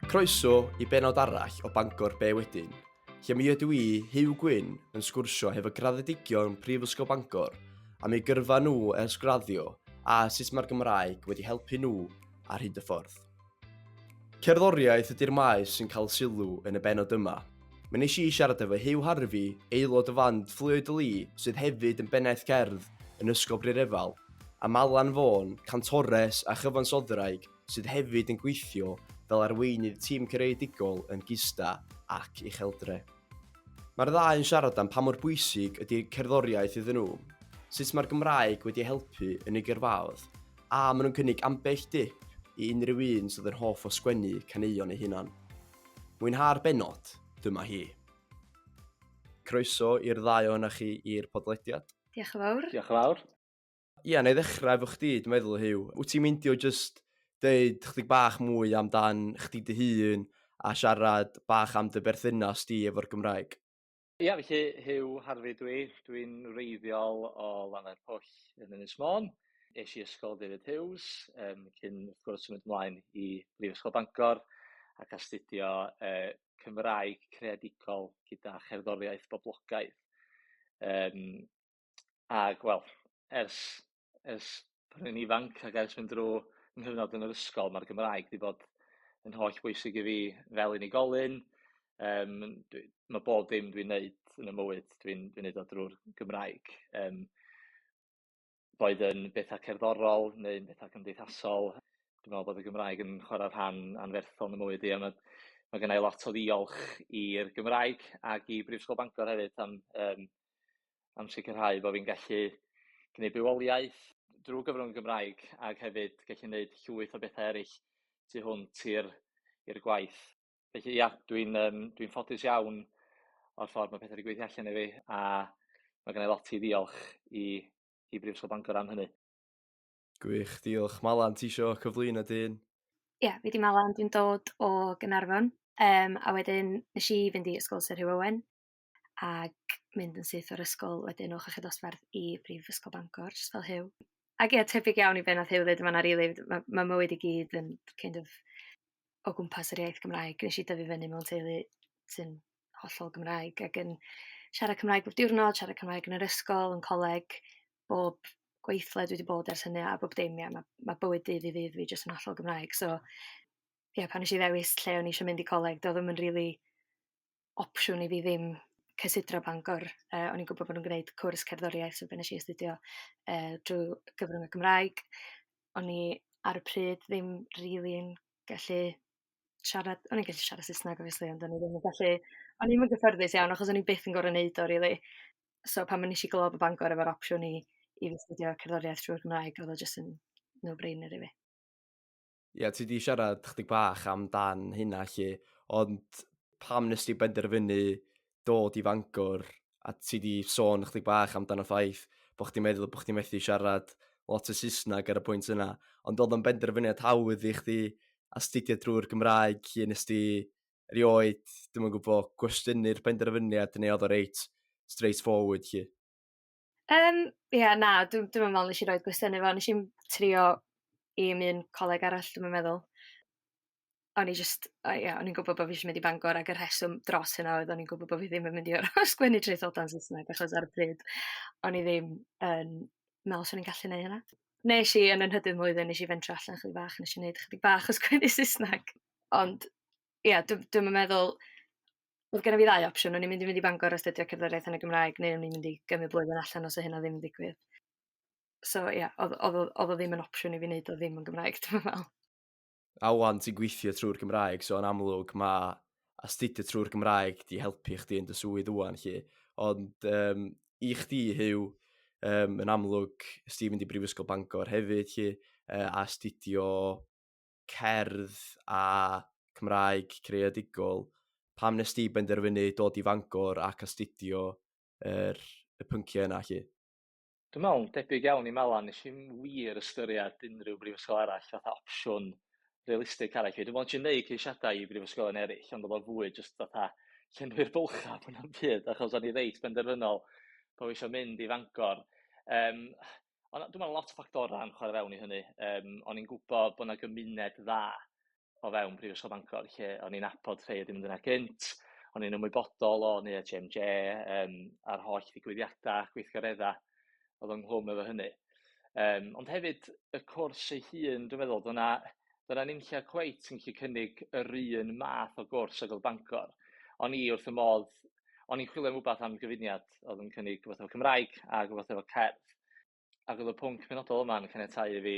Croeso i bennod arall o Bangor Be Wedyn, lle mi ydw i, Huw Gwyn, yn sgwrsio hefo graddedigion Prifysgol Bangor am eu gyrfa nhw ers graddio a sut mae'r Gymraeg wedi helpu nhw ar hyd y ffordd. Cerddoriaeth ydy'r maes sy'n cael sylw yn y bennod yma. Mi wnes i siarad efo Huw Harvey, aelod o fand Fleur de Lis sydd hefyd yn bennaeth cerdd yn Ysgol Bryn Refal, a Malan Vaughan, cantores a chyfansoddwraig sydd hefyd yn gweithio fel arweinydd tîm creadigol yn GISDA ac Ucheldre. Mae'r ddau yn siarad am pa mor bwysig ydy cerddoriaeth iddyn nhw, sut mae'r Gymraeg wedi helpu yn eu gyrfaoedd, a maen nhw'n cynnig ambell dip i unrhyw un sydd yn hoff o sgwennu caneuon eu hunan. Mwynha'r bennod, dyma hi. Croeso i'r ddau ohonoch chi i'r podlediad. Diolch yn fawr. Diolch yn fawr. Ia, na i ddechrau efo chdi, dwi'n meddwl, Huw. Wyt ti'n meindio jyst deud chydig bach mwy amdan chdi dy hun a siarad bach am dy berthynas di efo'r Gymraeg? Ia, felly Huw Harvey dwi. Dwi'n wreiddiol o Lanfairpwll yn Ynys Môn. Es i Ysgol David Hughes cyn wrth gwrs symud ymlaen i Brifysgol Bangor ac astudio Cymraeg creadigol gyda cherddoriaeth boblogaidd. Ac wel, ers pan o'n i'n ifanc ac ers mynd drwy 'y nghyfnod yn yr ysgol, ma'r Gymraeg 'di bod yn holl bwysig i fi fel unigolyn. Yym ma' bob dim dwi'n neud yn 'y mywyd, dwi'n neud o drwy'r Gymraeg. Boed yn betha cerddorol neu'n betha cymdeithasol, dwi'n meddwl bod y Gymraeg yn chwarae rhan anferthol yn 'y mywyd i, a ma' gynna i lot o ddiolch i'r Gymraeg ac i Brifysgol Bangor hefyd am sicrhau bod fi'n gallu gwneud bywoliaeth drwy gyfrwng y Gymraeg ac hefyd gallu gwneud llwyth o bethau eraill tu hwnt i'r gwaith. Felly ia, dwi'n ffodus iawn o'r ffordd mae pethau wedi gweithio allan i fi, a mae gen i lot i ddiolch i Brifysgol Bangor am hynny. Gwych, diolch. Malan, ti isio cyflwyno dy hun? Ie, fi 'di Malan, dwi'n dod o Gaernarfon, a wedyn nes i fynd i Ysgol Sir Hugh Owen ac mynd yn syth o'r ysgol wedyn o chweched dosbarth i Brifysgol Bangor, jyst fel Huw. Ac ie, tebyg iawn i be nath Huw ddweud yn fan'na rili, ma' mywyd i gyd yn kind of o gwmpas yr iaith Gymraeg. Nes i dyfu fyny mewn teulu sy'n hollol Gymraeg ac yn siarad Cymraeg bob diwrnod, siarad Cymraeg yn yr ysgol, yn coleg, bob gweithle dwi wedi bod ers hynny a bob dim, ia, ma' bywyd dydd i ddydd fi jyst yn hollol Gymraeg. So ie, pan nes i ddewis lle o'n i eisiau mynd i coleg, doedd ddim yn rili opsiwn i fi ddim cysidro Bangor. O'n i'n gwybod bod nhw'n gwneud cwrs cerddoriaeth, so be nes i astudio drwy gyfrwng y Gymraeg. O'n i ar y pryd ddim rili yn gallu siarad, o'n i'n gallu siarad Saesneg obviously, ond o'n i ddim yn gallu, o'n i'm yn gyffyrddus iawn achos o'n i byth yn gorfod wneud o rili. So pan nes i glywed bod Bangor efo'r opsiwn i fi astudio cerddoriaeth drwy'r Gymraeg, oedd o jyst yn no-brainer i fi. Ie, ti 'di siarad chydig bach amdan hynna 'lly, ond pam nes ti benderfynu dod i Fangor, a ti 'di sôn chydig bach amdan y ffaith bod chdi'n meddwl bod chdi'n methu siarad lot o Saesneg ar y pwynt yna, ond oedd o'n benderfyniad hawdd i chdi astudio drwy'r Gymraeg, lle nes ti erioed, dwi'm yn gwybod, gwestiynu'r penderfyniad neu oedd o reit straight forward 'lly? Ie, na, dwi'm yn meddwl nes i roid gwestiynu fo, nes i'm trio i un coleg arall, dwi'm yn meddwl. O'n i jyst, o ie, o'n i'n gwybod bod fi eisiau mynd i Bangor ac y rheswm dros hynna oedd o'n i'n gwybod bod fi ddim yn mynd i orfod sgwennu traethodau yn Saesneg achos ar y pryd o'n i ddim yn meddwl 'swn i'n gallu neud hynna. Nes i yn 'y nhrydydd mlwyddyn, nes i fentro allan chydig bach, nes i wneud chydig bach o sgwennu Saesneg, ond ie, dwi'm yn meddwl. Oedd genna fi ddau opsiwn, o'n i'n mynd i fynd i Bangor a astudio cerddoriaeth yn y Gymraeg, neu o'n i'n mynd i gymryd blwyddyn allan os oedd hynna ddim yn digwydd. So ie, yeah, oedd o ddim yn opsiwn i fi wneud o ddim yn Gymraeg, dwi'n meddwl. A wan ti'n gweithio trwy'r Gymraeg, so yn amlwg mae astudio trwy'r Gymraeg di helpu chdi yn dy swydd wan, 'lly. Ond i chdi, Huw, yn amlwg, ys ti'n mynd i Brifysgol Bangor hefyd, 'lly, a astudio cerdd a Cymraeg creadigol, pam nes di benderfynu dod i Fangor ac astudio y pynciau yna 'lly? Dwi'n meddwl, debyg iawn i Malan, nes i'm wir ystyried unrhyw brifysgol arall fatha opsiwn realistig arall. Dwi'n meddwl nes i wneud ceisiadau i brifysgolion eraill, ond oedd o fwy jyst fatha llenwi'r bylchau mwy na'm byd, achos o'n i reit benderfynol bod fi eisiau mynd i Fangor. Ond dwi'n meddwl lot o ffactorau yn chwarae fewn i hynny. O'n i'n gwybod bod 'na gymuned dda. o fewn Prifysgol Bangor, lle o'n i'n nabod rhai oedd 'di mynd yna gynt, o'n i'n ymwybodol o Neuadd JMJ, a'r holl ddigwyddiadau, gweithgareddau oedd ynghlwm efo hynny. Ond hefyd y cwrs ei hun, dwi'n meddwl, doedd 'na nunlla cweit yn gallu cynnig yr un math o gwrs ag oedd Bangor. O'n i wrth y modd, o'n i'n chwilio am rywbeth am gyfuniad oedd yn cynnig rhywbeth efo Cymraeg a rhywbeth efo cerdd. Ac oedd y pwnc penodol yma yn caniatáu i fi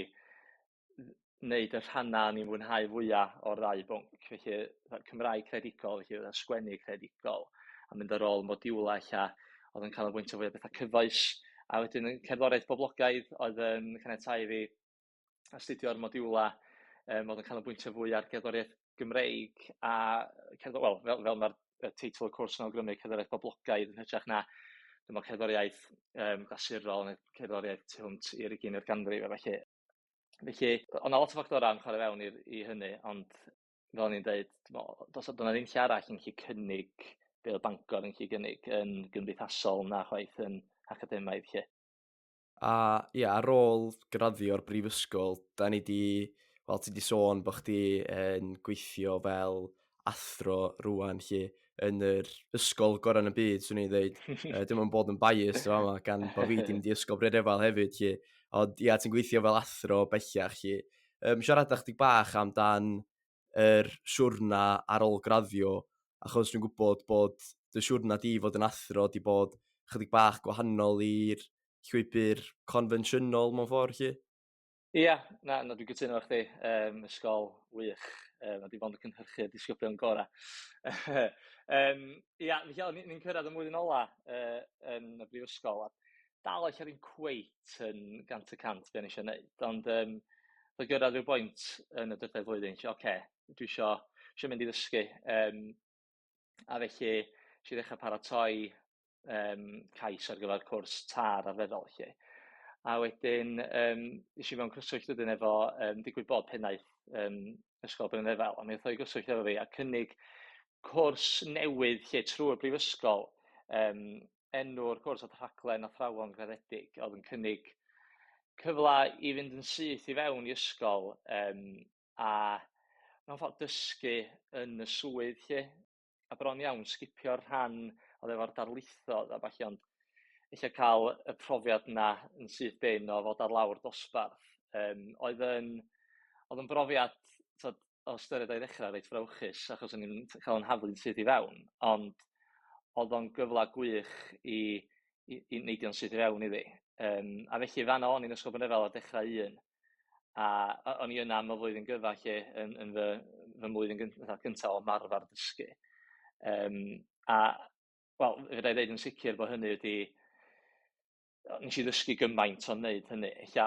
wneud y rhannau o'n i'n fwynhau fwyaf o'r ddau bwnc. Felly Cymraeg creadigol, felly fatha sgwennu creadigol, a mynd ar ôl modiwlau ella oedd yn canolbwyntio fwy ar bethau cyfoes. A wedyn y cerddoriaeth boblogaidd oedd yn caniatáu i fi astudio'r modiwlau oedd yn canolbwyntio fwy ar gerddoriaeth Gymreig a cerddor, wel, fel mae'r teitl y cwrs yn awgrymu, cerddoriaeth boblogaidd yn hytrach na dwi'n meddwl cerddoriaeth glasurol neu cerddoriaeth tu hwnt i'r ugeinfed ganrif a felly. Felly, oedd 'na lot o ffactorau yn chwarae fewn i hynny, ond fel o'n i'n deud, dwi'n meddwl, does 'na ddim lle arall yn gallu cynnig be oedd Bangor yn gallu gynnig yn gymdeithasol na chwaith yn academaidd 'lly. A ia, ar ôl graddio'r brifysgol, da ni di, wel ti di sôn bod chdi yn gweithio fel athro rwan 'lly yn yr ysgol gorau yn y byd, swn i'n dweud. Dim ond bod yn biased o fama, gan bod fi 'di mynd i ysgol Bryn Refael hefyd 'lly. Ond ia, ti'n gweithio fel athro bellach 'lly. Siarad â chdi bach amdan yr siwrna ar ôl graddio, achos dwi'n gwybod bod dy siwrna di fod yn athro 'di bod chydig bach gwahanol i'r llwybr confensiynol mewn ffordd 'lly. Ia, na, na, dwi'n cytuno efo chdi. Ysgol wych, mae 'di bod yn cynhyrchu'r disgyblion gorau. Ia, felly o'n i'n cyrraedd y mlwyddyn ola yn y brifysgol, a dal ella ddim cweit yn 100% be o'n i eisiau gwneud, ond fe gyrraedd rhyw bwynt yn y drydedd flwyddyn, lle, oce, dwi isio mynd i ddysgu. A felly, nes i ddechrau paratoi cais ar gyfer cwrs TAR arferol 'lly. A wedyn es i mewn cyswllt wedyn efo digwydd bod pennaeth Ysgol Brynrefail, a mi ddoth o i gyswllt efo fi a cynnig cwrs newydd lle trwy'r brifysgol. Enw'r cwrs oedd Rhaglen Athrawon Graddedig, oedd yn cynnig cyfle i fynd yn syth i fewn i ysgol a mewn ffordd dysgu yn y swydd 'lly, a bron iawn sgipio'r rhan oedd efo'r darlithoedd a ballu, ond ella cael y profiad yna yn syth bin o fod ar lawr dosbarth. Oedd yn, oedd yn brofiad, t'od, o ystyried o'i ddechrau reit frawychus, achos o'n i'n cael yn haflu'n syth i fewn, ond oedd o'n gyfle gwych i neidio'n syth i fewn iddi. A felly fan'na o'n i'n Ysgol Brynrefail ar dechrau un, a o'n i yna am y flwyddyn gyfa lle yn fy mlwyddyn gyntaf o ymarfer dysgu. A wel, fedra i ddeud yn sicr bod hynny wedi, nes i ddysgu gymaint o'n wneud hynny. Ella,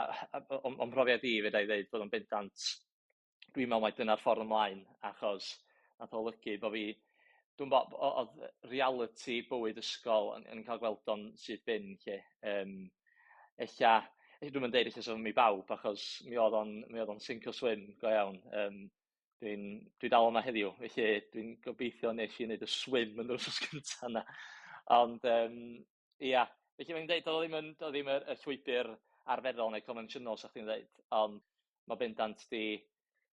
o'm mhrofiad i, fedra i ddeud bod o'n bendant, dwi'n meddwl mai dyna'r ffordd ymlaen, achos nath o olygu bod fi, dwi'n bo, oedd reality bywyd ysgol yn cael gweld o'n syth bin lle. Ella, dwi'm yn deud ella 'sa fo'm i bawb, achos mi oedd o'n sink or swim go iawn. Dwi dal yma heddiw, felly dwi'n gobeithio nes i wneud y swim yn yr wythnos gynta yna. Ond ia, felly mae'n deud, doedd o ddim yn, doedd ddim y llwybr arferol neu confensiynol, sa chdi'n dweud, ond mae bendant di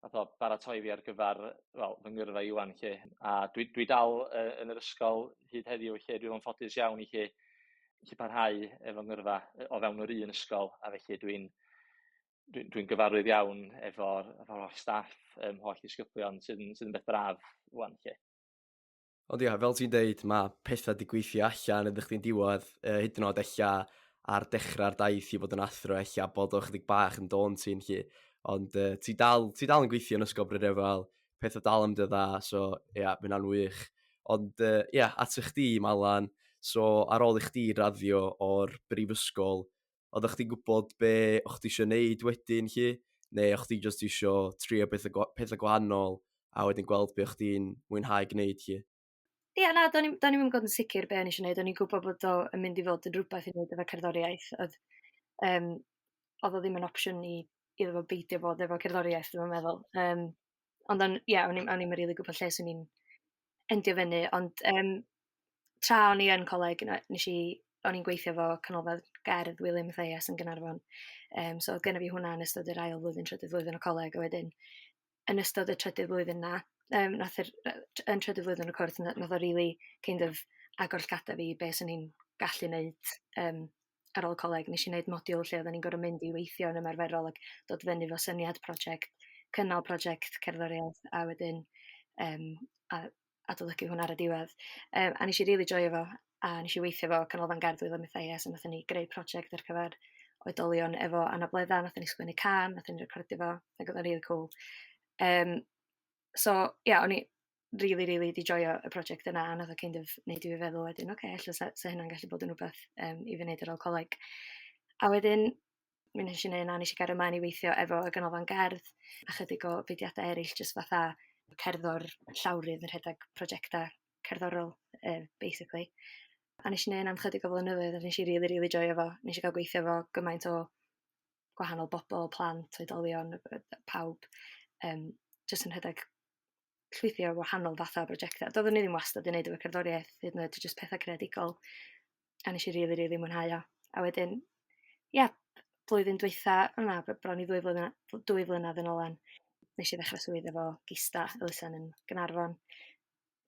fath o baratoi fi ar gyfer, wel, fy ngyrfa i wan 'lly. A dwi dal yn yr ysgol hyd heddiw lle dwi'n ffodus iawn i chi parhau efo ngyrfa o fewn yr un ysgol, a felly dwi'n gyfarwydd iawn efo'r holl staff, holl disgyblion sydd yn beth braf wan 'lly. Ond ia, fel ti'n deud, mae pethau 'di gweithio allan ydych chdi'n diwedd, hyd yn oed ella ar dechrau'r daith i fod yn athro, ella bod o chydig bach yn daunting 'lly. Ond ti dal yn gweithio yn Ysgol Bryn Refael, pethau dal yn mynd yn dda, so ia, mae hynna'n wych. Ond ia, at chdi, Malan, so ar ôl i chdi raddio o'r brifysgol, oeddech chdi'n gwybod be o'ch chdi isio wneud wedyn 'lly? Neu o'ch chdi jyst isio trio pethau gwahanol a wedyn gweld be o'ch chdi'n mwynhau gwneud 'lly? Ie, na, do'n i'm yn gwybod yn sicr be o'n i eisiau gwneud. O'n i'n gwybod bod o yn mynd i fod yn rhywbeth i wneud efo cerddoriaeth. Oedd o ddim yn opsiwn i iddo fo beidio bod efo cerddoriaeth, dwi'n meddwl. Ond ie, o'n i'm yn rili gwybod lle 'swn i'n endio fyny. Ond tra o'n i yn coleg, o'n i'n gweithio efo Canolfan Gerdd William Mathias yn Gaernarfon. So oedd genna fi hwnna yn ystod yr ail flwyddyn, trydydd flwyddyn o coleg, a wedyn Yn ystod y trydydd flwyddyn 'na, nath yr, yn trydydd flwyddyn y cwrs, nath o really kind of agor llgada fi be swn i'n gallu neud ar ôl coleg. Nes i wneud modiwl lle oedden ni'n gorfod mynd i weithio yn ymarferol ac dod fyny efo syniad prosiect, cynnal prosiect cerddoriaeth, a wedyn adolygu hwnna ar y diwedd. A nes i really joio fo, a nes i weithio efo Canolfan Gerdd Wylan Mathias, a nathon ni greu prosiect ar gyfer oedolion efo anabledda, nathon ni sgwennu cân, nathon ni recordio fo, ac oedd o'n really cool. So, ie, yeah, o'n i really, really di joio y prosiect yna, a nath o kind of neud i fi feddwl wedyn, oce, okay, ella sa hynna'n gallu bod yn rhywbeth i fi wneud ar ôl coleg. A wedyn, mi nes i wneud yna, nes i gario ymlaen i weithio efo y Ganolfan Gerdd, a chydig o fudiadau eraill, jyst fatha cerddor llawrydd yn rhedeg prosiectau cerddorol, basically. A nes i wneud yna am chydig o flynyddoedd, a nes i really, really joio fo. Nes i gael gweithio efo gymaint o gwahanol bobl, plant, oedolion, pawb, jyst yn rhedeg llwythi o wahanol fatha o brosiectau. Doeddwn i ddim wastad yn neud efo cerddoriaeth, hyd yn oed, jyst pethau creadigol. A nes i really, really mwynhau o. A wedyn, ie, yeah, blwyddyn dwytha, o na, bron i 2 flynedd, 2 flynedd yn ôl, nes i ddechrau swydd efo Gista, elusen yn Gaernarfon.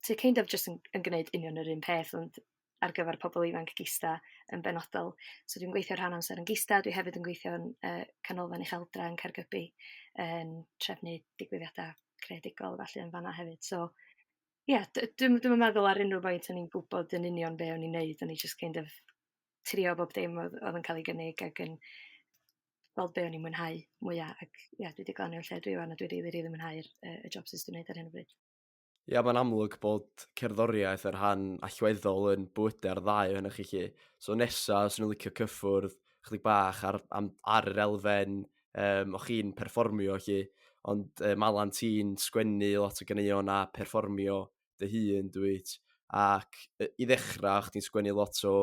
So kind of just yn gwneud union yr un peth, ond ar gyfer pobl ifanc Gista yn benodol. So dwi'n gweithio rhan amser yn Gista, dwi hefyd yn gweithio yn Canolfan Ucheldre yn Caergybi, yn trefnu digwyddiadau creadigol felly yn fanna hefyd. So, ie, yeah, dwi'n dwi meddwl ar unrhyw bwynt o'n i'n gwybod yn union be o'n i'n neud, o'n i just kind of trio bob dim oedd yn cael ei gynnig ac yn gweld be o'n i'n mwynhau mwyaf. Ac ie, yeah, dwi wedi glanio lle dwi wan a dwi really, really mwynhau'r y job sydd dwi'n neud ar hyn o bryd. Ie, yeah, mae'n amlwg bod cerddoriaeth yr rhan allweddol yn bywydau'r ddau ohonoch chi chi. So nesa, os nhw'n licio cyffwrdd chydig bach ar yr elfen, o'ch chi'n perfformio chi, ond Malan, ti'n sgwennu lot o ganeuon a perfformio dy hun, dwyt. Ac i ddechrau, chdi'n sgwennu lot o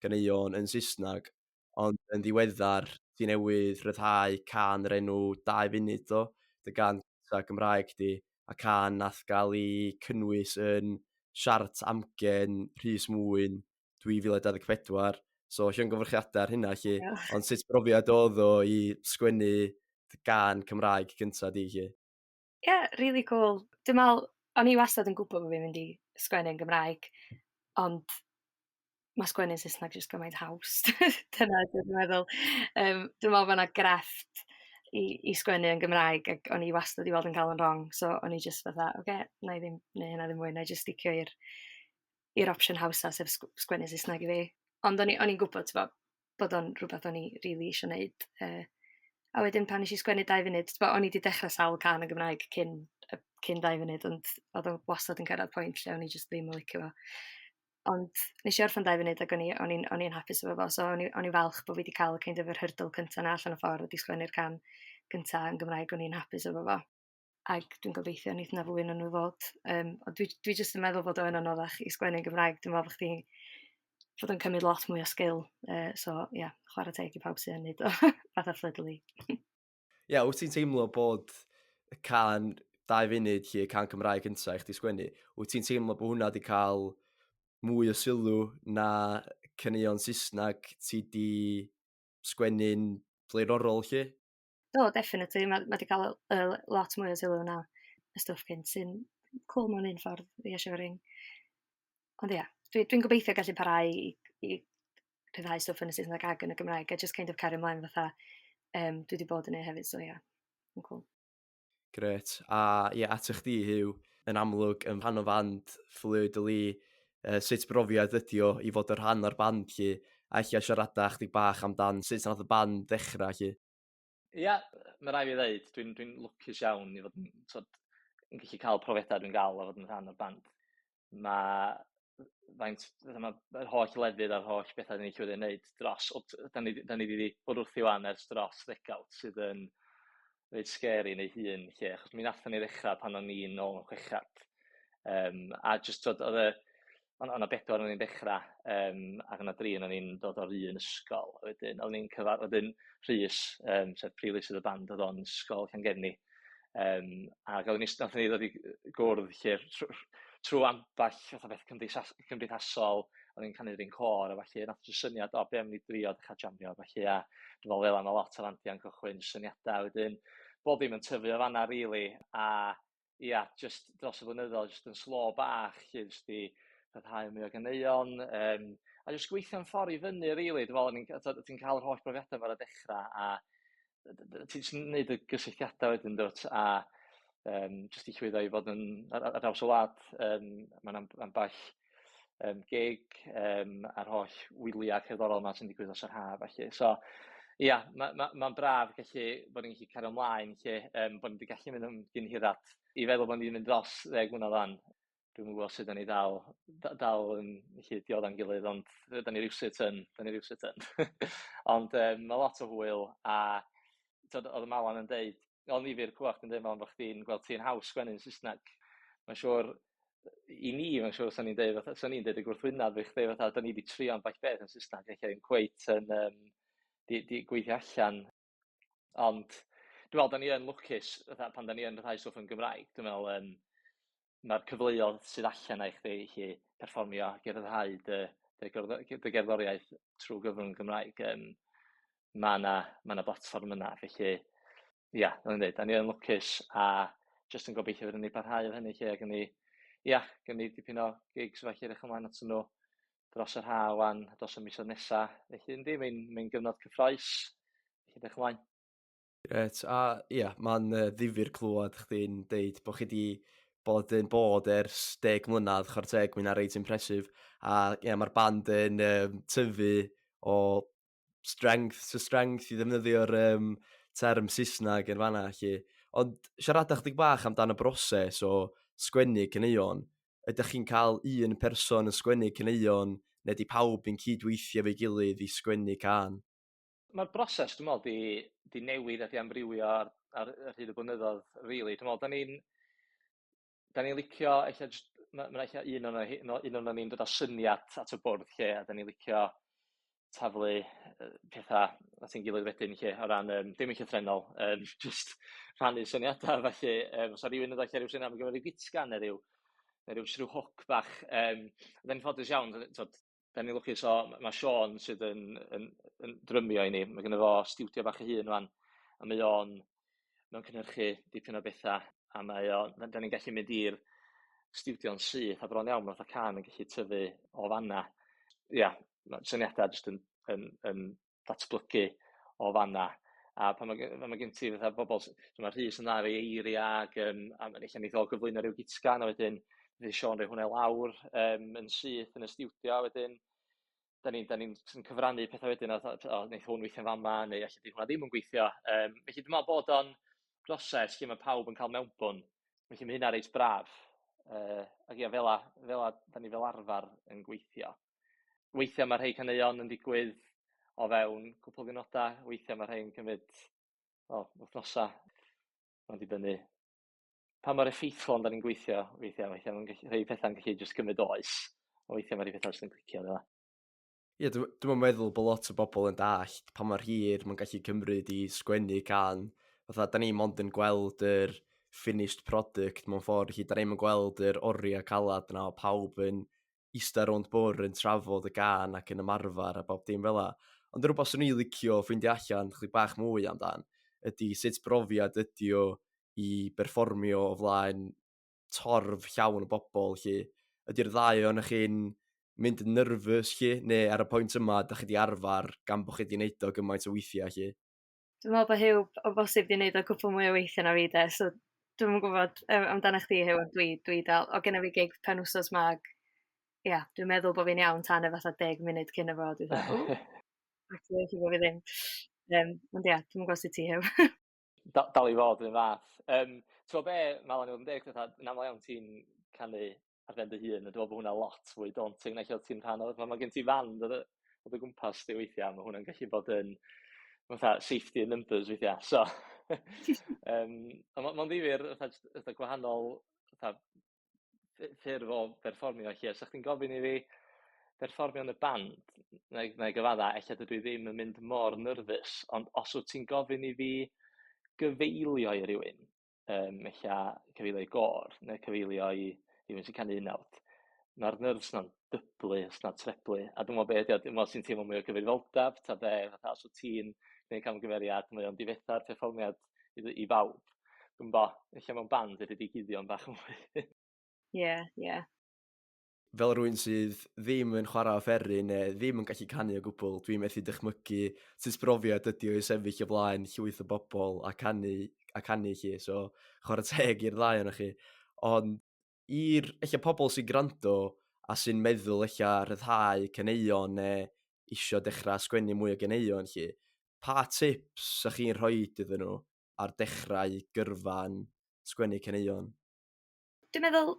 ganeuon yn Saesneg, ond yn ddiweddar, ti newydd rhyddhau cân yr enw 2 Funud o, dy gân Gymraeg di, a cân nath gael ei cynnwys yn siart amgen Rhys Mwyn 2024. So, llongyfarchiadau ar hynna, lly. Yeah. Ond sut brofiad oedd o i sgwennu dy gân Cymraeg gyntaf di, lly? Ie, yeah, really cool. Dwi'n meddwl, o'n i wastad yn gwybod bod fi'n mynd i sgwennu yn Gymraeg, ond mae sgwennu'n Saesneg jyst gymaint haws. Dyna dwi'n meddwl. Dwi'n meddwl bod yna grefft i sgwennu yn Gymraeg ac o'n i wastad i weld yn cael yn wrong. So o'n i just fatha, oce, okay, na i ddim, neu hynna ddim mwy, na i just sticio i'r opsiwn hawsa, sef sgwennu Saesneg i fi. Ond o'n i'n gwybod, t'bo, bod o'n rhywbeth o'n i really eisiau gwneud. A wedyn pan nes i sgwennu 2 Funud, t'bo, o'n i wedi dechrau sawl cân yn Gymraeg cyn 2 Funud, ond oedd o wastad yn cyrraedd pwynt lle o'n i just ddim yn licio fo. Ond nes i orffen 2 Funud ac o'n i'n hapus efo fo, so o'n i falch bod fi wedi cael kind of yr hurdle cyntaf na allan o ffordd, wedi sgwennu'r cân gyntaf yn Gymraeg, o'n i'n hapus efo fo. Ac dwi'n gobeithio neith na fwy yn nhw ddod. Ond dwi jyst yn meddwl bod o'n anoddach i sgwennu yn Gymraeg. Dwi'n meddwl bod chdi fod o'n cymryd lot mwy o sgil. So, ie, yeah, chwarae teg i pawb sy'n neud o, fatha Fleur de Lis. Ie, yeah, wyt ti'n teimlo bod y cân 2 Funud lle, cân Cymraeg gyntaf i chdi sgwennu, wyt ti'n teimlo bod hwnna wedi cael mwy o sylw na caneuon Saesneg ti di sgwennu'n flaenorol lle? Do, definitely. Mae wedi cael lot mwy o sylw na y stwff cynt, sy'n cool mewn un ffordd, reassuring. Ond ie, yeah, dwi gobeithio gallu parhau i rhyddhau stwff yn y Saesneg ag yn y Gymraeg, a just kind of cario ymlaen fatha dwi wedi bod yn ei hefyd, so ie, yeah, yn cool. Gret. A ie, yeah, at chdi, Huw, yn amlwg yn rhan o fand Fleur de Lis, sut brofiad ydi o i fod yn rhan o'r band lle, a ella siarada chdi bach amdan sut nath y band ddechrau lle? Ia, yeah, mae rhaid fi ddeud, dwi'n lwcus iawn i fod yn, t'od, yn gallu cael profiadau dwi'n gael o fod yn rhan o'r band. Mae faint, mae yr holl lefydd a'r holl bethau ni llwyddo i wneud dros, da ni wedi bod wrthi wan ers dros ddegawd sydd yn reit scary neu hun lle, achos mi nathon ni ddechrau pan o'n i'n nôl yn chwechad. A just t'od, oedd y, o'n yna bedwar o'n i'n dechrau, ac yna dri o'n i'n dod o'r un ysgol. Wedyn, o'n i'n cyfar, wedyn Rhys, sef prif leisydd y band, oedd o'n ysgol Llangefni. Ac oedden ni, nathon ni ddod i gwrdd lle trwy amball fath o beth cymdeithasol, o'n i'n canu'r un côr a falle nath jyst syniad, o, be am ni drio dechrau jamio, falle, a dwi'n meddwl fel yna lot o fandiau'n cychwyn syniadau wedyn. Bob dim yn tyfu o fanna rili, a ia, jyst dros y blynyddoedd, jyst yn slo bach, 'lly, jyst i rhyddhau mwy o ganeuon, a jyst gweithio'n ffordd i fyny rili. Dwi'n meddwl, ti'n cael yr holl brofiadau 'ma ar y dechrau, a ti'n jyst yn neud y gysylltiadau wedyn, dwt, a jyst i llwyddo i fod yn ar draws y wlad, mae'n ambell gig, a'r holl wyliau cerddorol 'ma sy'n digwydd dros yr haf, felly. So, ia, mae'n ma, ma braf gallu bod ni'n gallu cario ymlaen, lle, bod ni wedi gallu mynd am gyn hirad. I feddwl bod ni wedi mynd dros 10 mlynedd wan, dwi'm yn gwybod sut da ni dal yn gallu diodda'n gilydd, ond da ni rywsut yn, da ni rywsut yn. Ond mae lot o hwyl, a t'od, oedd y Malan yn deud, oedd ddifyr clywed chdi'n deud, Malan, bod chdi'n gweld ti'n haws sgwennu'n Saesneg. Mae'n siŵr, i ni, mae'n siŵr, sa'n ni'n deud, fatha, sa'n ni'n deud y gwrthwyneb i chdi, fatha, da ni wedi trio ambell beth yn Saesneg, ella ddim cweit yn di gweithio allan. Ond dwi'n meddwl, da ni yn lwcus, fatha, pan da ni yn rhyddhau stwff yn Gymraeg, dwi'n meddwl, mae'r cyfleoedd sydd allan na i chdi i perfformio ac i ryddhau dy gerddoriaeth trwy gyfrwng Gymraeg, mae yna ma 'na blatfform yna. Felly, ia, fel o'n dweud, da ni yn lwcus a jyst yn gobeithio fyddwn ni parhau efo hynny lle, a ni, ia, gen ni dipyn o gigs felly edrych ymlaen at nhw dros yr ha wan, dros y misoedd nesa. Felly, yndi, mae'n gyfnod cyffrous. Felly, edrych ymlaen. Grêt, a ia, mae'n ddifyr clywed chdi'n deud bod chi 'di bod yn bod ers 10 mlynedd, chwarae teg, mae'n reit impressive. A ia, mae'r band yn tyfu o strength to strength, i ddefnyddio'r term Saesneg yn fanna, 'lly. Ond siarada chdig bach amdan y broses o sgwennu caneuon. Ydych chi'n cael un person yn sgwennu caneuon, neu 'di pawb yn cydweithio efo'i gilydd i sgwennu cân? Mae'r broses, dwi'n meddwl, di newid a di amrywio ar hyd y blynyddoedd, really. Dwi'n meddwl, da ni'n licio, ella jyst, ma' ella un o'n ni'n dod â syniad at y bwrdd lle, a da ni'n licio taflu pethau at ein gilydd wedyn lle, o ran, dim yn llythrennol, just rhannu syniadau, felly, os rhywun yn dod â rhyw syniad, mae gyfer rhyw gytgan neu ryw hook bach. Da ni'n ffodus iawn, t'od, da ni'n lwcus o, mae Sean sydd yn drymio i ni, mae gynno fo stiwdio bach ei hun wan, a mae o'n cynhyrchu dipyn o bethau, a da ni'n gallu mynd i'r stiwdio'n syth, a bron iawn, mae fatha cân yn gallu tyfu o fanna. Ia, mae syniadau jyst yn datblygu o fanna. A pan mae gen ti fatha bobl, so mae Rhys yn dda efo eiriau, ac a ella neith o gyflwyno rhyw gitgan, a wedyn fydd Sean rhoi hwnna lawr yn syth yn y stiwdio, a wedyn da ni'n cyfrannu pethau wedyn, a o, neith hwn weithio fama, neu ella di hwnna ddim yn gweithio. Felly dwi'n meddwl bod o'n broses lle mae pawb yn cael mewnbwn, felly mae hynna reit braf. Ac ia, fela da ni fel arfer yn gweithio. Weithiau mae rhai caneuon yn digwydd o fewn cwpl o ddiwrnodau, weithiau mae rhai yn cymryd, o, wythnosau. Mae'n dibynnu pa mor effeithlon da ni'n gweithio weithiau. Weithiau mae'n gallu, rhai pethau'n gallu jyst cymryd oes, a weithiau mae rhai pethau jyst yn clicio fel 'na. Ie, dwi'n meddwl bod lot o bobl yn dallt pa mor hir mae'n gallu cymryd i sgwennu cân. Fatha, da ni mond yn gweld yr finished product mewn ffordd, lle da ni'm yn gweld yr oriau calad yna o pawb yn ista rownd bwr yn trafod y gân ac yn ymarfer a bob dim fel 'a. Ond rhywbeth swn i licio ffeindio allan chydig bach mwy amdan ydy sut brofiad ydy o i berfformio o flaen torf llawn o bobl, lle ydy'r ddau ohonych chi'n mynd yn nervous lle, neu ar y pwynt yma da chi 'di arfer gan bod chi 'di wneud o gymaint o weithiau lle? Dwi'n meddwl bod Huw o bosib 'di wneud o cwpl mwy o weithiau na fi de, so dwi'm yn gwybod amdano chdi, Huw, ond dwi dal, o genna fi gig pen wsos ma ag ia, dwi'n meddwl bod fi'n iawn tan y fatha 10 munud cyn y fo, dwi'n fatha, "Ww, actually ella bo' fi ddim." Ond ia, dwi'm yn gwybod sut ti, Huw. Dal i fod yn fath. Ti'n gwybod be, Malan, i fod yn deg, fatha, yn aml iawn ti'n canu ar ben dy hun, a dwi'n meddwl bod hwnna lot fwy daunting na lle ti'n rhan o, pan mae gen ti fand o dy gwmpas di weithiau, mae hwnna'n gallu bod yn fatha safety in numbers weithiau. So, ond ma ddifyr, fatha, jyst fatha gwahanol fatha ffurf o berfformio lle. Os chdi'n gofyn i fi berfformio yn y band, na i gyfadda, ella dydw i ddim yn mynd mor nyrfus, ond os wyt ti'n gofyn i fi gyfeilio i rywun, ella cyfeilio i gôr, neu cyfeilio i rywun sy'n canu unawd, mae'r nerves na'n dyblu, os na treblu, a dwi'n meddwl be ydi o, dwi'n meddwl sy'n teimlo mwy o gyfrifoldeb, ta be, fatha os wyt ti'n gwneud camgymeriad, mae o'n difetha'r perfformiad. i bawb. Dwi'n bo, ella mewn band ydy di guddio'n bach mwy. Ie, ie. Fel rhywun sydd ddim yn chwarae offeryn neu ddim yn gallu canu o gwbl, dwi'n methu dychmygu sut brofiad ydy o i sefyll o flaen llwyth o bobl a canu chi, so chwarae teg i'r ddau ohonoch chi. Ond i'r ella pobl sy'n gwrando a sy'n meddwl ella rhyddhau caneuon neu isio dechrau sgwennu mwy o ganeuon chi, pa tips ych chi'n rhoi iddyn nhw ar dechrau gyrfa'n sgwennu caneuon? Dwi'n meddwl,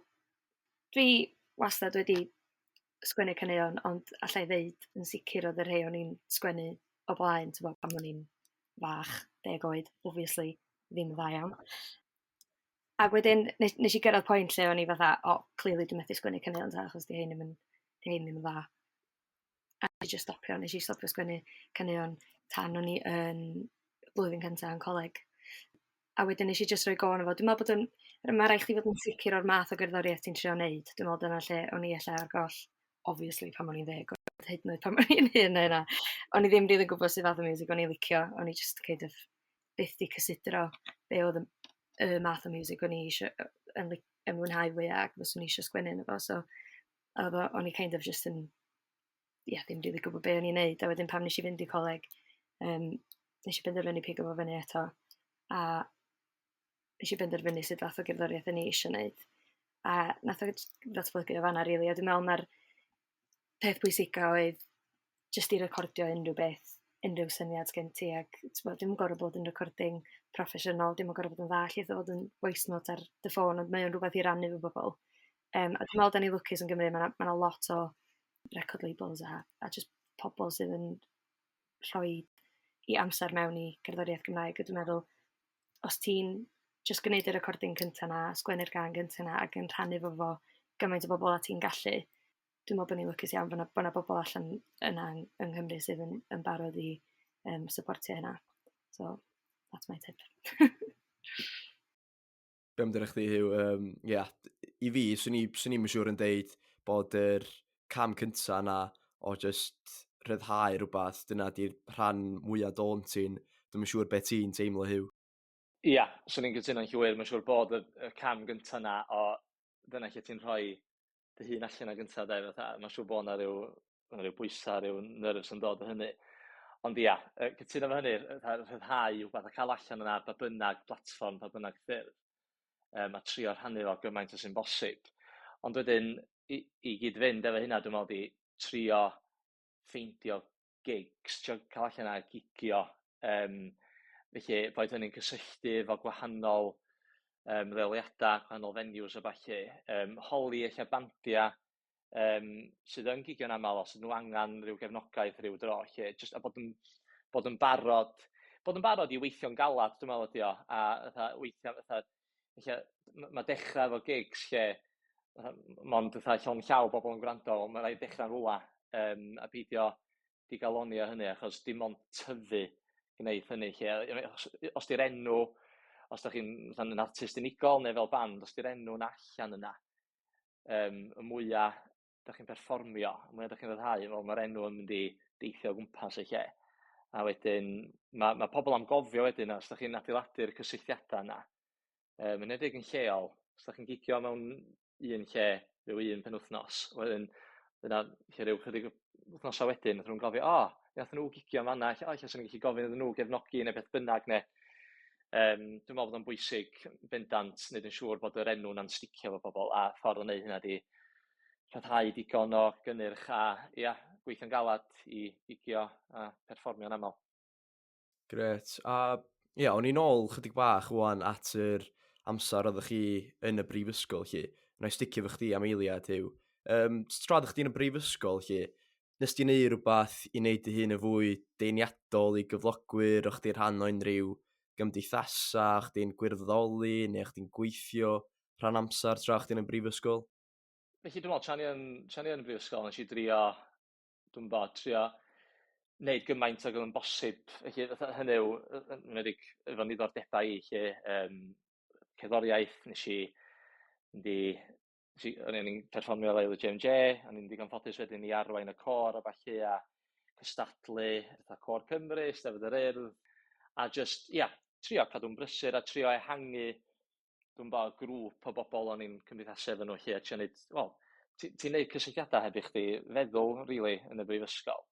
dwi wastad wedi sgwennu caneuon, ond allai ddeud yn sicr oedd y rhai o'n i'n sgwennu o blaen, ti'n bod, pan o'n i'n fach, 10 oed, obviously, ddim yn dda iawn. Ac wedyn, nes i gyrraedd pwynt lle o'n i fatha, "O, oh, clearly dwi'n methu sgwennu caneuon ta, achos di hein ddim yn dda." A nes i just stopio, nes i stopio sgwennu caneuon tan o'n i yn blwyddyn cyntaf yn coleg. A wedyn nes i just rhoi go arno fo. Dwi'n meddwl bod yn, mae rhaid chdi fod yn sicr o'r math o gerddoriaeth ti'n trio wneud. Dwi'n meddwl dyna lle o'n i ella ar goll, obviously, pan o'n i'n 10 oed, hyd yn oed pan o'n i'n hŷn na hynna. O'n i ddim rili'n gwybod sut fath o music o'n i'n licio. O'n i just kind of byth di cysidro be oedd y math o music o'n i eisiau yn mwynhau fwyaf ac fyswn i eisiau sgwennu yno fo. So, o'n i kind of just yn, yeah, ddim rili gwybod be o'n i'n neud. A wedyn pan nes i fynd i coleg, nes i benderfynu pigo fo fyny eto. A nes i benderfynu sut fath o gerddoriaeth o'n i eisiau neud. A nath o ddatblygu o fanna, really. A dwi'n meddwl mae'r peth pwysica oedd jyst i recordio unrhyw beth, unrhyw syniad sgen ti. Ac t'mod, dim yn gorfod bod yn recording proffesiynol, dim yn gorfod bod yn dda, ellith o fod yn voice note ar dy ffôn, ond mae o'n rhywbeth i rannu efo bobl. A dwi'n meddwl da ni lwcus yn Gymru, mae 'na ma lot o record labels a just pobl sydd yn rhoi i amser mewn i gerddoriaeth Gymraeg. A dwi'n meddwl, os ti'n just gwneud y recording cynta na, sgwennu'r gân gynta na, ac yn rhannu fo gymaint o bobl a ti'n gallu, dwi'n meddwl bod ni'n lwcus iawn bod 'na bobl allan yna yng Nghymru sydd yn barod i supportio hynna. So, that's my tip. Be amdano chdi, Huw? Yeah, i fi, swn i'n siŵr yn deud bod yr cam cynta yna o just rhyddhau rhywbeth, dyna di'r rhan mwyaf daunting. Dwi'm yn siŵr beth ti'n teimlo, Huw. Ia, swn i'n cytuno'n llwyr. Mae'n siŵr bod y cam gynta yna o dyna lle ti'n rhoi dy hun allan o gynta, de, fatha, mae'n siŵr bod yna ryw bwysau, rhyw nerves yn dod o hynny. Ond ia, cytuno efo hynny, rhyddhau rhywbeth a cael allan yna ar ba bynnag platfform, pa bynnag ffurf, a trio rhannu fo gymaint o sy'n bosib. Ond wedyn, i gyd fynd efo hynna, dwi'n meddwl di trio ffeindio gigs, trio cael allan a gigio. Felly, boed hynny'n cysylltu efo gwahanol leoliadau, gwahanol venues a ballu, holi eich bandia sydd yn gigio'n aml os ydyn nhw angen rhyw gefnogaeth rhyw dro, lle, just, a bod yn barod i weithio'n galad, dwi'n meddwl ydi o, a fatha, weithio, fatha, lle, ma' dechrau efo gigs lle fatha, mond fatha llond llaw bobl yn gwrando, mae'n rhaid dechrau'n rwla, a peidio digaloni o hynny, achos dim ond tyfu gwneud hynny. Lle, os di'r enw, os da chi'n yn artist unigol neu fel band, os di'r enw na allan yna, y mwyaf da chi'n perfformio, y mwyaf da chi'n rhyddhau, wel, mae'r enw yn mynd i deithio o gwmpas y lle. A wedyn, mae pobl am gofio wedyn, os da chi'n adeiladu'r cysylltiadau yna, yn enwedig yn lleol, os da chi'n gigio mewn un lle ryw un penwythnos, wedyn, yna, lle ryw chydig wythnosau wedyn, nath nhw'n gofio, "O, oh, nath nhw gigio yn fanna, o, lle swn i'n gallu gofyn iddyn nhw gefnogi," neu beth bynnag, neu dwi'n meddwl bod o'n bwysig bendant wneud yn siŵr bod yr enw na'n sticio efo bobl, a ffordd o wneud hynna di rhyddhau digon o gynnyrch a, ia, gweithio'n galad i gigio a perfformio'n aml. Gret. A ia, o'n i'n ôl chydig bach wan at yr amser oeddech chi yn y brifysgol lle. Na i sticio efo chdi am eiliad, Huw. Tra oeddech chdi yn y brifysgol lle, nes di wneud rhywbeth i wneud dy hun yn fwy deniadol i gyflogwyr, o'ch chdi rhan o unrhyw gymdeithasa, o'ch chdi'n gwirfoddoli, neu o'ch chdi'n gweithio rhan amser tra o'ch chdi'n y brifysgol? Felly dwi'n meddwl, tra ni yn y brifysgol, nes i drio, dwi'n bod, trio wneud gymaint ag oedd yn bosib. Felly, fatha, hynny yw, yn enwedig efo niddordebau i, lle cerddoriaeth, nes i mynd i, nes i, o'n i'n perfformio efo JMJ, o'n i'n digon ffodus wedyn i arwain y côr a ballu a cystadlu, fatha Côr Cymru, Steddfod yr Urdd, a just, ia, trio cadw'n brysur a trio ehangu, dwi'n bo, grŵp o bobl o'n i'n cymdeithasu efo nhw 'lly, a trio neud, wel, ti'n neud cysylltiadau heb i chdi feddwl, really, yn y brifysgol.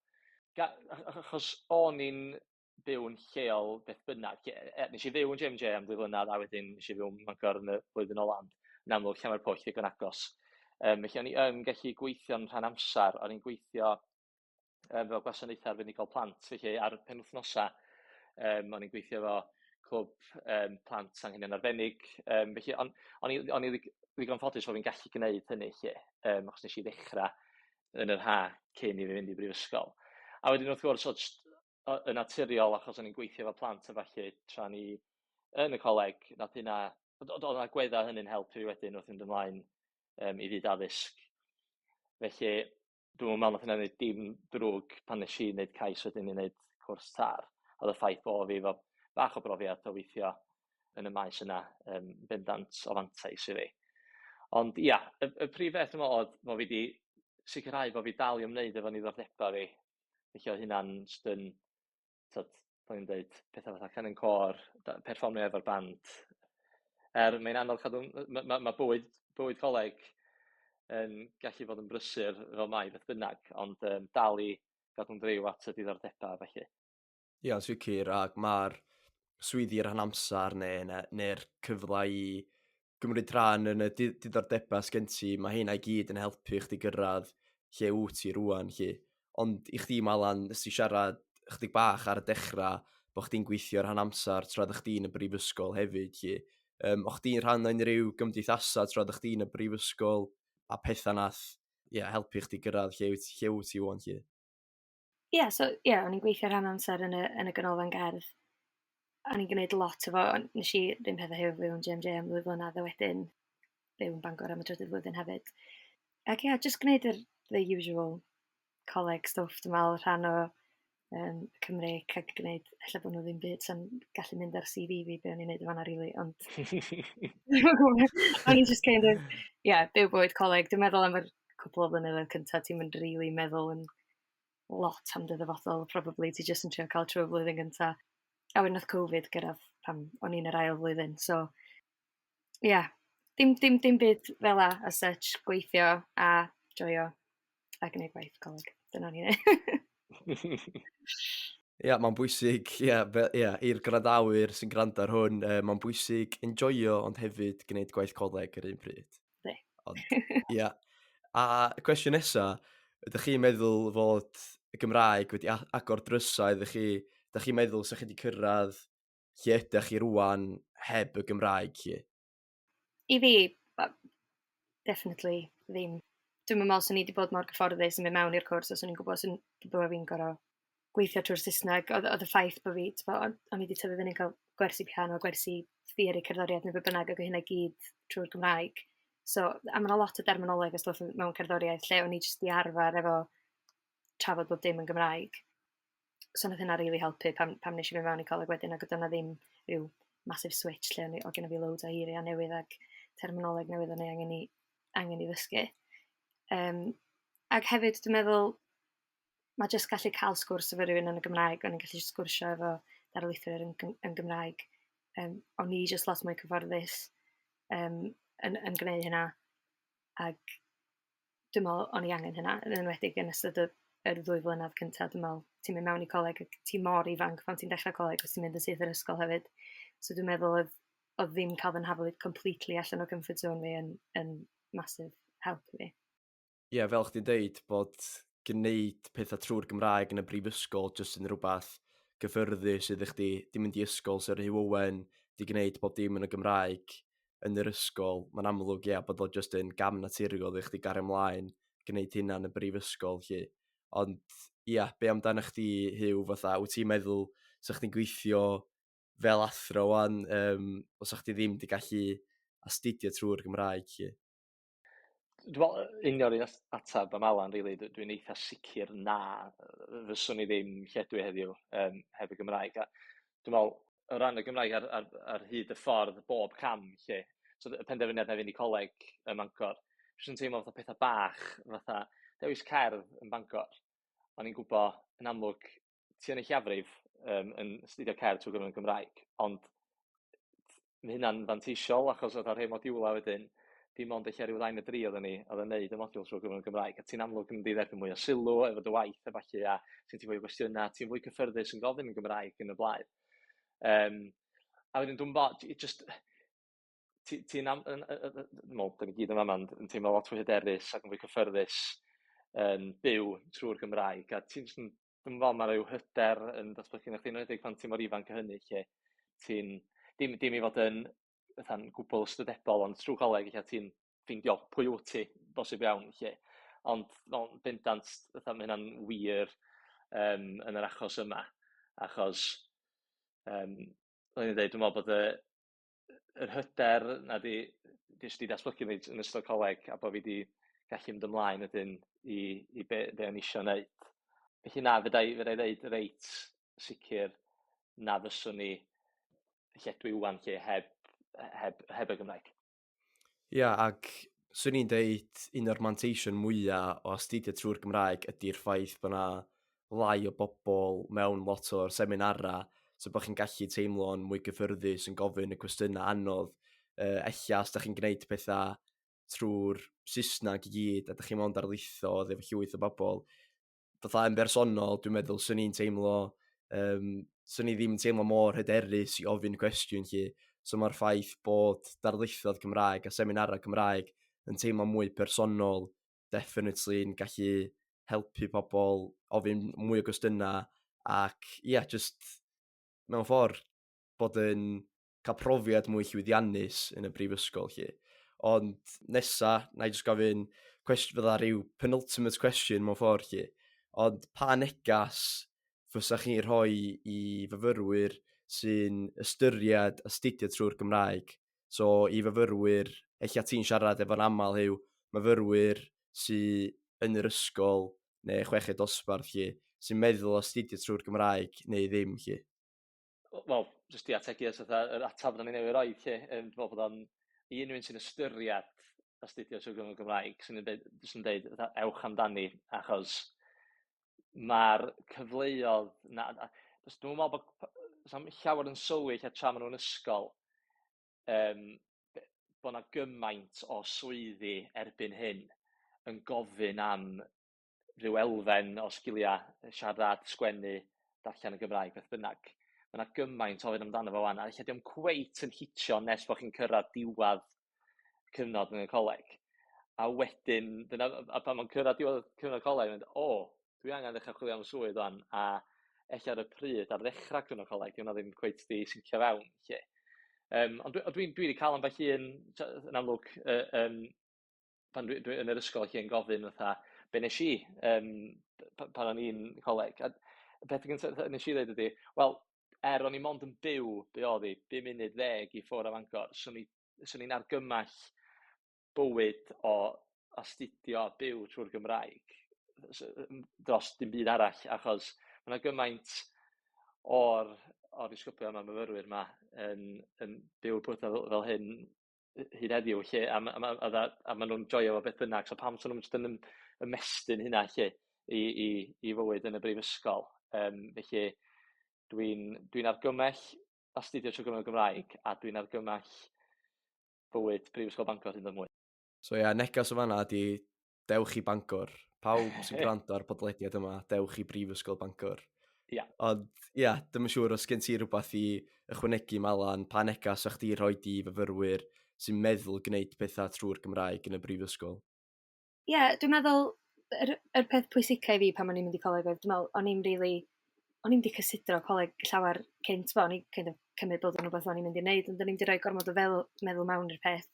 Achos o'n i'n byw'n lleol beth bynnag. Nes i fyw yn JMJ am 2 flynedd a wedyn nes i fyw yn Mangor yn y flwyddyn ola. Yn amlwg Llanfairpwll ddigon agos. Felly o'n i yn gallu gweithio'n rhan amser, o'n i'n gweithio fel gwasanaethau arbenigol plant, felly ar penwythnosau o'n i'n gweithio efo clwb plant anghenion arbennig, felly o'n i ddigon ffodus bod fi'n gallu gwneud hynny 'lly, achos nes i ddechrau yn yr ha cyn i fi fynd i brifysgol. A wedyn wrth gwrs oedd jyst yn naturiol, achos o'n i'n gweithio efo plant a falle tra ni yn y coleg, nath hynna, oedd yna agweddau hynny'n helpu fi wedyn wrth fynd ymlaen i fyd addysg. Felly dwi'n meddwl nath hynna wneud dim drwg pan nes i wneud cais wedyn i wneud cwrs TAR. Oedd y ffaith bod fi efo bach o brofiad o weithio yn y maes yna bendant o fantais i fi. Ond ia, y prif beth dwi'n meddwl oedd bod fi wedi sicrhau bod fi dal i ymwneud efo niddordebau fi. Felly oedd hynna'n jyst yn, t'od, fel i'n dweud, pethau fatha canu'n côr, perfformio efo'r band. Er mae'n anodd cadw, ma bywyd coleg yn gallu fod yn brysur fel mai beth bynnag, ond dal i gadw'n driw at y diddordebau felly. Ia, yn sicr, ac mae'r swyddi rhan amser neu'r cyfle i gymryd rhan yn y diddordebau sgen ti, mae hynna i gyd yn helpu chdi gyrraedd lle wyt ti rwan, lle. Ond i chdi, Malan, nes ti siarad chydig bach ar y dechrau bod chdi'n gweithio rhan amser tra oeddach chdi yn y brifysgol hefyd, lle. O chdi'n rhan o unrhyw gymdeithasau tra oeddach chdi yn y brifysgol a pethau nath, yeah, helpu chdi gyrraedd lle wyt ti wan, lle? Ie, yeah, so ie, yeah, o'n i'n gweithio rhan amser yn y ganolfan gerdd. O'n i'n gwneud lot efo, nes i ddim pethau hefo fyw yn JMJ am 2 flynedd a wedyn byw yn Bangor am y trydydd flwyddyn hefyd. Ac ie, yeah, just gwneud the usual coleg stuff, dwi'n meddwl, rhan o Cymru ac gwneud, ella bod nhw ddim byd sy'n gallu mynd ar CV fi be o'n i'n neud yn fanna, really, ond o'n i'n just kind of, yeah, byw bywyd coleg. Dwi'n meddwl am yr cwpl o flynyddoedd cyntaf, ti'n mynd really meddwl yn lot am dy ddyfodol, probably, ti just yn trio cael trwy'r flwyddyn gynta. A wedyn nath Covid gyrraedd pan o'n i'n yr ail flwyddyn, so yeah, dim byd fel 'a as such, gweithio a joio a gwneud gwaith coleg. Dyna o'n i'n neud. Ia, mae'n bwysig, ia, ia, i'r gwrandawyr sy'n gwrando ar hwn, mae'n bwysig enjoyo ond hefyd gwneud gwaith coleg yr un pryd. Yndi. Ond, ia. A y cwestiwn nesa, ydych chi'n meddwl fod y Gymraeg wedi agor drysau ydych chi? Ydych chi'n meddwl sa chi wedi cyrraedd lle ydych chi rwan heb y Gymraeg chi? I fi, definitely ddim. Dwi'm yn meddwl swn i wedi bod mor gyfforddus yn mynd mewn i'r cwrs os o'n i'n gwybod swn bod fi'n gorfod gweithio trwy'r Saesneg. Oedd y ffaith bod fi, t'bo', o'n i wedi tyfu fyny'n cael gwersi piano, gwersi theori cerddoriaeth neu be bynnag, ac oedd hynna i gyd trwy'r Gymraeg. So, a ma' 'na lot o derminoleg a stwff mewn cerddoriaeth lle o'n i jyst 'di arfer efo trafod bob dim yn Gymraeg. So nath hynna rili helpu pan nes i fynd mewn i coleg wedyn ac oedd yna ddim rhyw massive switch lle oedd genna fi loads o eiriau newydd ac terminoleg newydd o'n i angen i ddysgu. Ac hefyd dwi'n meddwl mae jyst gallu cael sgwrs efo rhywun yn y Gymraeg, o'n i'n gallu sgwrsio efo darlithwyr yn Gymraeg. O'n i jyst lot mwy cyfforddus yn gwneud hynna. Ac dwi'n meddwl o'n i angen hynna, yn enwedig yn ystod yr 2 flynedd cyntaf. Dwi'n meddwl ti'n mynd mewn i coleg ac ti mor ifanc pan ti'n dechrau coleg os ti'n mynd yn syth i'r ysgol hefyd. So dwi'n meddwl oedd ddim cael fy nhaflu completely allan o comfort zone fi yn massive help i fi. Ie, yeah, fel chdi'n deud, bod gwneud pethau trwy'r Gymraeg yn y brifysgol jyst yn rhywbeth gyffyrddus iddo chdi, di mynd i ysgol Sir Hugh Owen, di gwneud bob dim yn y Gymraeg yn yr ysgol, mae'n amlwg, ie, yeah, bod o jyst yn gam naturiol i chdi gario ymlaen gwneud hynna yn y brifysgol, lle. Ond, ia, yeah, be amdano chdi, Huw, fatha, wyt ti'n meddwl sa chdi'n gweithio fel athro wan, os sa chdi ddim di gallu astudio trwy'r Gymraeg, lle? Dwi'n meddwl, union un ateb am Alan, really, dwi'n eitha sicr na fyswn i ddim lle dwi heddiw heb y Gymraeg. A dwi'n meddwl, o ran y Gymraeg ar hyd y ffordd, bob cam lle. So y penderfyniad na fynd i coleg ym Mangor, jyst yn teimlo fatha pethau bach, fatha dewis cerdd yn Bangor. O'n i'n gwybod, yn amlwg, ti yn y lleiafrif yn astudio cerdd trwy gyfrwng y Gymraeg, ond Mae hynna'n fanteisiol achos oedd rhai modiwla wedyn, dim ond ella ryw ddau neu dri oedden ni oedd yn neud y modiwl trwy gyfrwng y Gymraeg, a ti'n amlwg yn mynd i dderbyn mwy o sylw efo dy waith a ballu, a ti'n ti fwy o gwestiynau, ti'n fwy cyffyrddus yn gofyn yn Gymraeg yn y blaen. A wedyn dwi'n bo, just, ti'n ti am, yn, yn, yn, yn, yn, da ni gyd yn fama yn, yn teimlo lot fwy hyderus ac yn fwy cyffyrddus yn byw trwy'r Gymraeg, a ti'n just yn, dwi'n meddwl mae rhyw hyder yn datblygu yn chdi, yn enwedig pan ti'n mor ifanc â hynny, lle ti'n, dim i fod yn fatha'n gwbl ystrydebol, ond trwy coleg ella ti'n ffeindio pwy wyt ti, bosib iawn, lle. Ond no, bendant, fatha, mae hynna'n wir yn yr achos yma, achos, o'n i'n dweud, dwi'n meddwl bod yr hyder na di, jyst di datblygu fi yn ystod coleg, a bod fi di gallu mynd ymlaen wedyn i be o'n i isio wneud. Felly na, fedra i ddeud reit sicr na fyswn ni lle dwi ŵan lle heb y Gymraeg. Ia, ac swn i'n deud un o'r manteision mwyaf o astudio trwy'r Gymraeg ydy'r ffaith bod 'na lai o bobl mewn lot o'r seminara, so bod chi'n gallu teimlo'n mwy gyffyrddus yn gofyn y cwestiynau anodd. Ella os da chi'n gwneud pethau trwy'r Saesneg i gyd a da chi mond darlitho efo llwyth o bobl, fatha yn bersonol, dwi'n meddwl swn i'n teimlo, swn i ddim yn teimlo mor hyderus i ofyn cwestiwn lly. So mae'r ffaith bod darlithoedd Cymraeg a seminarau Cymraeg yn teimlo mwy personol, definitely yn gallu helpu pobl ofyn mwy o gwestiynau ac ie, yeah, just mewn ffordd bod yn cael profiad mwy llwyddiannus yn y brifysgol lly. Ond nesa, na i jyst gofyn cwestiwn, fydda rhyw penultimate question mewn ffordd lly. Ond pa negas fysa chi'n rhoi i fyfyrwyr sy'n ystyried astudio trwy'r Gymraeg? So i fyfyrwyr, ella ti'n siarad efo'n aml Huw, myfyrwyr sy'n yn yr ysgol neu chweched dosbarth lly, sy'n meddwl astudio trwy'r Gymraeg neu ddim lly? Wel, jyst i ategu os fatha yr atab da ni newydd roid lly, dwi'n meddwl bod o'n i unrhyw un sy'n ystyried astudio trwy gyfrwng y Gymraeg, sy'n deud, jyst yn deud fatha, ewch amdani, achos mae'r cyfleoedd na, dwi'n meddwl bod sa'm llawer yn sylwi lle tra maen nhw'n ysgol, bod 'na gymaint o swyddi erbyn hyn yn gofyn am rhyw elfen o sgiliau siarad, sgwennu, darllen y Gymraeg, beth bynnag. Mae 'na gymaint o ofyn amdano fo ŵan, a ella 'di o'm cweit yn hitio nes bod chi'n cyrraedd diwedd cyfnod yn y coleg. A wedyn, dyna, a pan mae'n cyrraedd diwedd cyfnod coleg, mae'n mynd, o, dwi angen ddechrau chwilio am swydd ŵan, a ella ar y pryd, ar ddechrau cyfnod coleg, 'di hwnna ddim cweit 'di sincio fewn, 'lly. Ond dwi wedi cael ambell un, yn amlwg, pan dwi yn yr ysgol lle yn gofyn fatha, be nes i pan o'n i'n coleg. A y peth gyntaf nes i ddweud ydi, wel, o'n i mond yn byw, be oedd hi, 5 munud 10 i ffwrdd o Fangor, swn i'n argymell bywyd o astudio a byw trwy'r Gymraeg dros dim byd arall, achos mae yna gymaint o'r disgyblion yma, myfyrwyr yma, yn byw pethau fel hyn hyd heddiw lle, a ma' nhw'n joio fo beth bynnag, so pam swn nhw'n jyst yn ymestyn hynna lle i fywyd yn y brifysgol. Felly dwi'n argymell astudio trwy gyfrwng y Gymraeg, a dwi'n argymell bywyd Brifysgol Bangor hyd yn oed mwy. So ia, negas o fanna ydi dewch i Bangor. Pawb sy'n gwrando ar podlediad yma, dewch i Brifysgol Bangor. Ia. Ond ia, dwi'm yn siŵr os gen ti rhywbeth i ychwanegu Malan, pa negas o'ch di rhoi di fyfyrwyr sy'n meddwl gwneud pethau trwy'r Gymraeg yn y brifysgol? Ie, yeah, dwi'n meddwl yr peth pwysica i fi pan o'n i'n mynd i coleg oedd, dwi'n meddwl, o'n i'n really, o'n i'n di cysidro coleg llawer cynt, bo, o'n i'n kind of cymryd bod yn rhywbeth o'n i'n mynd i wneud, ond o'n i'n di rhoi gormod o fel, meddwl mewn i'r peth.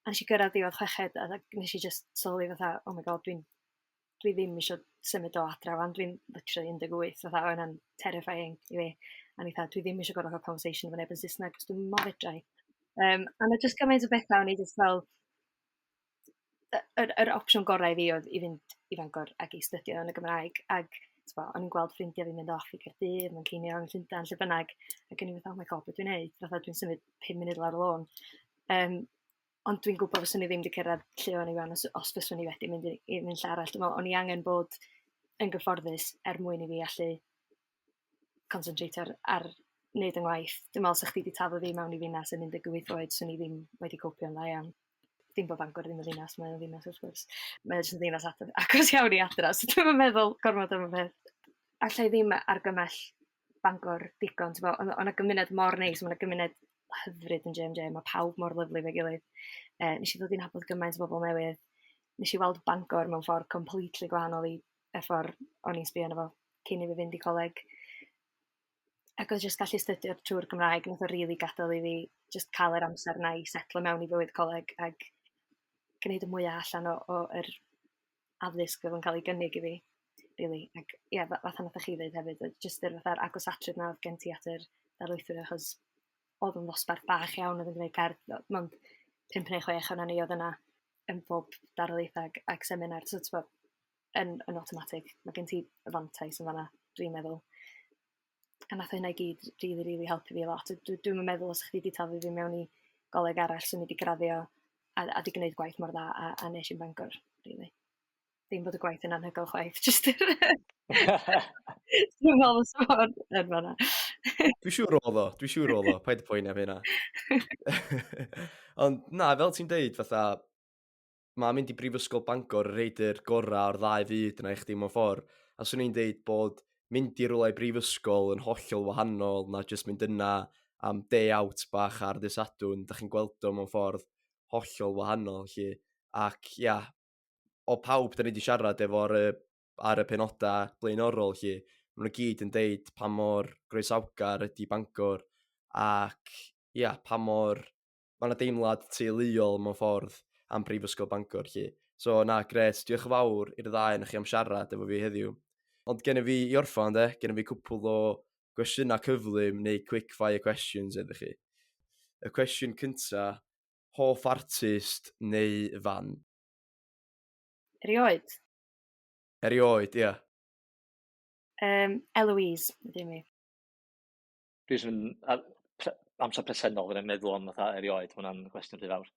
A nes i gyrraedd diwedd chweched, a nes i just sylwi fatha, oh my god, dwi ddim eisiau symud o adra wan, dwi'n literally 18, fatha, oedd hwnna'n terrifying i fi. A ni fatha, dwi ddim eisiau gorfod cael conversation efo neb yn Saesneg, cos dwi'n mor fedra i. A na just gymaint o bethau, o'n i just fel, yr opsiwn gorau i fi oedd i fynd i Fangor ac i astudio yn y Gymraeg, ac t'bo, o'n i'n gweld ffrindiau fi'n mynd off i Gaerdydd, Manceinion, Llundain, lle bynnag, ac o'n i'n meddwl, oh my god, beth dwi'n neud? Fatha dwi'n symud 5 munud lawr y lôn. Ond dwi'n gwybod fyswn i ddim wedi cyrraedd lle o'n i wan os fyswn i wedi mynd i mynd lle arall. Dwi'n meddwl, o'n i angen bod yn gyfforddus er mwyn i fi allu concentrate ar wneud yng ngwaith. Dwi'n meddwl 'sa chdi 'di taflu fi mewn i ddinas yn 18 oed, 'swn i ddim wedi copio'n dda iawn. Dim bod Bangor ddim yn ddinas, mae'n ddinas wrth gwrs. Mae o jyst yn ddinas agos iawn i adra, so dwi'm yn meddwl gormod am y peth. Alla i ddim argymell Bangor digon, ti'n gwbod, o' 'na gymuned mor neis, ma' 'na gymuned hyfryd yn JMJ, mae pawb mor lyfli efo'i gilydd. Nes i ddod i nabod gymaint o bobl newydd. Nes i weld Bangor mewn ffordd completely gwahanol i y ffordd o'n i'n sbio arno fo cyn i fi fynd i coleg. Ac oedd jyst gallu astudio trwy'r Gymraeg, nath o rili gadael i fi jyst cael yr amser 'na i setlo mewn i fywyd coleg ac gwneud y mwyaf allan o yr addysg oedd yn cael ei gynnig i fi, really. Ac ie, yeah, fatha nath chi ddweud hefyd, jyst yr fatha'r agosatrwydd 'na oedd gen ti at yr darlithwyr, achos oedd yn ddosbarth bach iawn oedd yn gwneud cerdd, mond 5 neu 6 ohonon ni oedd yna yn bob darlith ac seminar, so t'bo, yn automatic, mae gen ti fantais yn fanna, dwi'n meddwl. A nath hynna i gyd rili, rili helpu fi lot. Dwi'm yn meddwl os chdi 'di taflu fi mewn i goleg arall, 'swn i 'di graddio a 'di gwneud gwaith mor dda a nes i'n Bangor, really. Ddim bod y gwaith yn anhygoel chwaith, jyst Dwi'n meddwl fysa fo'n yn fanna. Dwi'n siŵr oedd o, dwi'n siŵr oedd o, paid â poeni am hynna. Ond na, fel ti'n deud, fatha, mae mynd i Brifysgol Bangor yn rhoid yr gorau o'r ddau fyd yna i chdi mewn ffordd. A 'swn i'n deud bod mynd i rywle i brifysgol yn hollol wahanol na jyst mynd yna am day out bach ar ddydd Sadwrn. Dach chi'n gweld o mewn ffordd hollol wahanol 'lly. Ac ia, o pawb da ni wedi siarad efo ar y penodau blaenorol 'lly, maen nhw gyd yn deud pa mor groesawgar ydy Bangor ac ia, pa mor mae 'na deimlad teuluol mewn ffordd am Brifysgol Bangor 'lly. So na, grêt, diolch yn fawr i'r ddau ohonoch chi am siarad efo fi heddiw. Ond gennyf fi i orffan de, gennyf fi cwpl o gwestiynau cyflym neu quick fire questions iddo chi. Y cwestiwn cynta, hoff artist neu fand? Erioed? Erioed, ia. Eloise, ydy mi. Dwi jyst yn amser presennol fyddai'n meddwl am fatha erioed, ma' hwnna'n gwestiwn rhy fawr.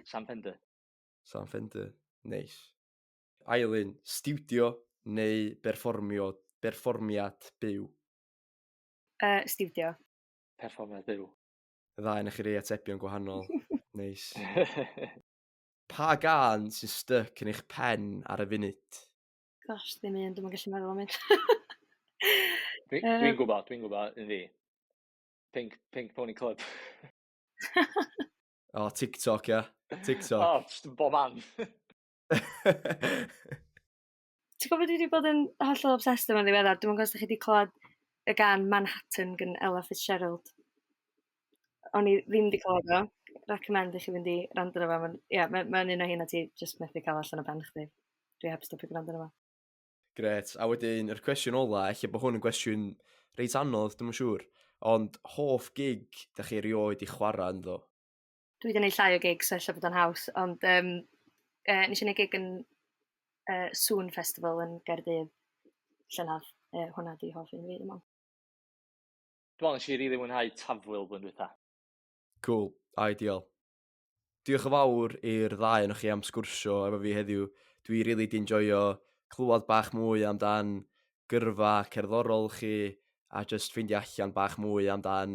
Sam Fender. Sam Fender, neis. Ail un, stiwdio neu berfformio, berfformiad byw? Stiwdio. Perfformiad byw. Y ddau ohonoch chi roi atebion gwahanol. Neis. Pa gân sy'n styc yn eich pen ar y funud? Gosh, ddim un, dwi'm yn gallu meddwl am un. Dwi'n gwybod, dwi'n gwybod, un fi. Pink Pony Club. O, oh, TikTok, ia. TikTok. O, oh, just yn bob man. Ti'n gwybod dwi wedi bod yn hollol obsessed yma'n ddiweddar? Dwi'm yn gwybod os ydych chi wedi clywed y gân Manhattan gan Ella Fitzgerald. O'n i ddim wedi clywed o. Recommend i chi fynd i wrando arno fo. Mae'n yeah, ma un o heina ti jyst methu cael allan o ben chdi. Dwi heb stopio gwrando arno fo. Grêt. A wedyn, yr cwestiwn ola, ella bod hwn yn gwestiwn reit anodd, dwi'm yn siŵr, ond hoff gig da chi erioed i chwarae ynddo? Dwi wedi gwneud llai o gigs, so ella bod o'n haws, ond nes i wneud gig yn Sŵn Festival yn Gaerdydd llynedd. Hwnna di hoff un fi, dwi'n meddwl. Dwi'n meddwl nes i rili mwynhau Tafwyl blwyddyn dwytha. Cool, ideal. Diolch yn fawr i'r ddau ohonoch chi am sgwrsio efo fi heddiw. Dwi rili 'di enjoio clywed bach mwy amdan gyrfa cerddorol chi a jyst ffeindio allan bach mwy amdan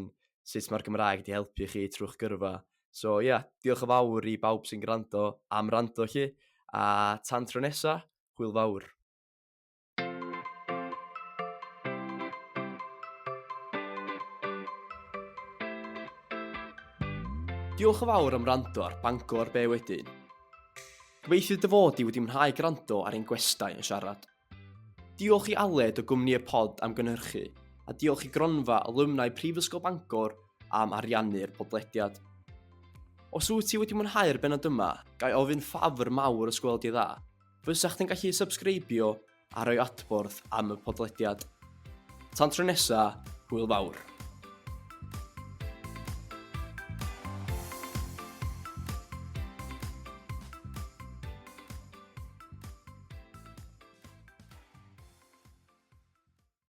sut mae'r Gymraeg 'di helpu chi trwy'ch gyrfa. So ia, diolch yn fawr i bawb sy'n gwrando am wrando 'lly, a tan tro nesa, hwyl fawr. Diolch yn fawr am wrando ar Bangor Be Wedyn. Gobeithio dy fod di wedi mwynhau gwrando ar ein gwestai yn siarad. Diolch i Aled o gwmni y Pod am gynhyrchu, a diolch i Gronfa Alumni Prifysgol Bangor am ariannu'r podlediad. Os wyt ti wedi mwynhau'r bennod yma, ga i ofyn ffafr mawr os gweld di dda, fysa chdi'n gallu subscribio a rhoi adborth am y podlediad. Tan tro nesa, hwyl fawr.